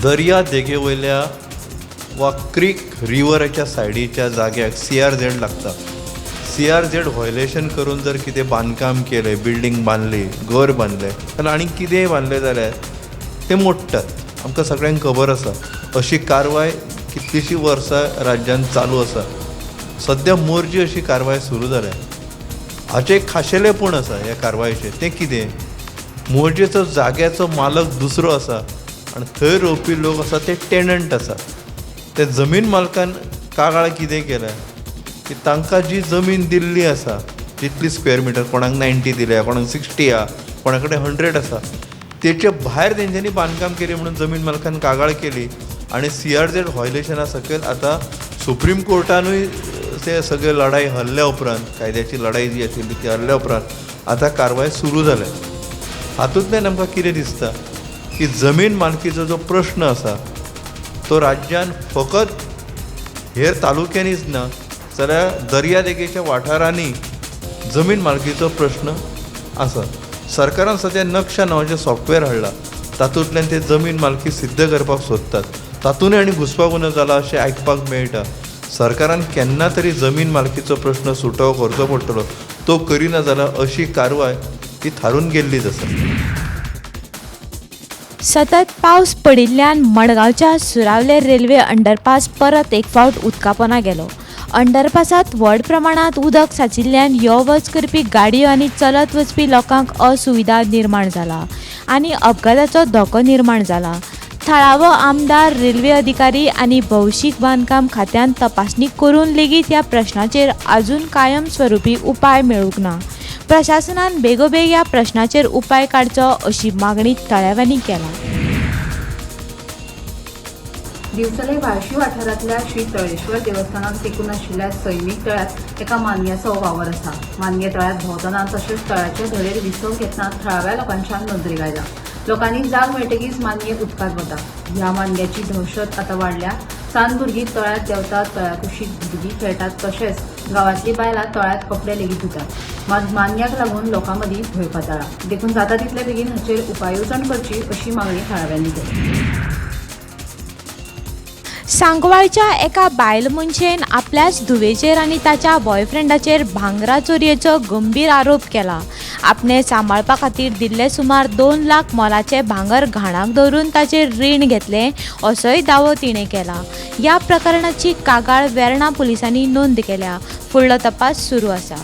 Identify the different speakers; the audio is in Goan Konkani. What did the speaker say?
Speaker 1: दर्या देगे वयल्या वा क्रीक रिवराच्या सायडीच्या जाग्याक सी आर झेड लागता. सी आर झेड व्हायलेशन करून जर कितें बांदकाम केलें, बिल्डींग बांदली, घर बांदलें जाल्यार आनी कितेंय बांदलें जाल्यार तें मोडटात. आमकां सगळ्यांक खबर आसा. अशी कारवाय कितलींशीं वर्सां राज्यांत चालू आसा. सद्या मोरजी अशी कारवाय सुरू जाल्या. हाचें एक खाशेलेंपण आसा ह्या कारवायेचें, तें कितें, मोरजेचो जाग्याचो मालक दुसरो आसा आनी थंय रोवपी लोक आसा ते टेनंट आसा. ते जमीन मालकान कागाळ कितें केल्या की तांकां जी जमीन दिल्ली आसा जितली स्क्वेर मिटर, कोणाक 90 दिल्या, कोणाक 60 आहा, कोणा कडेन 100 आसा, तेचे भायर तेंच्यांनी बांदकाम केली म्हणून जमीन मालकान कागाळ केली आनी सी आर झेड व्हायलेशना सकयल आतां सुप्रीम कोर्टानूय ते सगळे लढाई हरल्या उपरांत, कायद्याची लढाई जी आशिल्ली ती हरल्या उपरांत आतां कारवाय सुरू जाल्या. हातूंतल्यान आमकां कितें दिसता की जमीन मालकीचो जो प्रश्न आसा तो राज्यान फकत हेर तालुक्यांनीच ना जाल्यार दर्यादेगेच्या वाठारांनी जमीन मालकीचो प्रश्न आसा. सरकारान सद्या नक्षा नांवाचें सॉफ्टवेअर हाडलां, तातूंतल्यान ते जमीन मालकी सिद्ध करपाक सोदतात. तातूंतय आनी घुस्पागोंदळ जाला अशें आयकपाक मेळटा. सरकारान केन्ना तरी जमीन मालकीचो प्रश्न सुटावो करचो पडटलो, तो करिना जाल्यार अशी कारवाय ती थारून गेल्लीच आसा.
Speaker 2: सतत पावस पडिल्ल्यान मडगांवच्या सुरावले रेल्वे अंडरपास परत एक फावट उदकापोना गेलो. अंडरपासांत व्हड प्रमाणांत उदक सांचिल्ल्यान यो वच करपी गाडयो आनी चलत वचपी लोकांक असुविधा निर्माण जाला आनी अपघाताचो धोको निर्माण जाला. थळावो आमदार, रेल्वे अधिकारी आनी भौशीक बांदकाम खात्यान तपासणी करून लेगीत ह्या प्रश्नाचेर अजून कायमस्वरूपी उपाय मेळूंक ना. प्रशासनान बेगोबेग ह्या प्रश्नाचेर उपाय काडचो अशी मागणी थळाव्यांनी केला.
Speaker 3: दिवचले व्हाळशी वाठारांतल्या श्री तळेश्वर देवस्थानाक तेंकून आशिल्ल्या सैमीक तळ्यांत एका मानग्याचो वावर आसा. मानगे तळ्यांत भोंवतना तशेंच तळ्याचे धडेर विसव घेतना थळाव्या लोकांच्या नदरेक आयला. लोकांनी जाग मेळटकीच मानगे उदकांत वता. ह्या मानग्याची दहशत आतां वाडल्या. सान भुरगीं तळ्यांत देंवतात, तळ्या कुशीक भुरगीं खेळटात, तशेंच गांवांतलीं बायलां तळ्यांत कपडे लेगीत धुतात. मात मानग्याक लागून लोकां मदीं भंय पातळ्ळा. देखून जाता तितले बेगीन हाचेर उपाय येवजण करची अशी मागणी थळाव्यांनी केली.
Speaker 2: सांगवाळच्या एका बायल मनशेन आपल्याच धुवेचेर आनी ताच्या बॉयफ्रेंडाचेर भांगरा चोरयेचो गंभीर आरोप केला. आपणे सांबाळपा खातीर दिल्ले सुमार 2 लाख मोलाचे भांगर घाणाक दवरून ताचेर रीण घेतलें असोय दावो तिणें केला. ह्या प्रकरणाची कागाळ वेर्णा पुलिसांनी नोंद केल्या. फुडलो तपास सुरू आसा.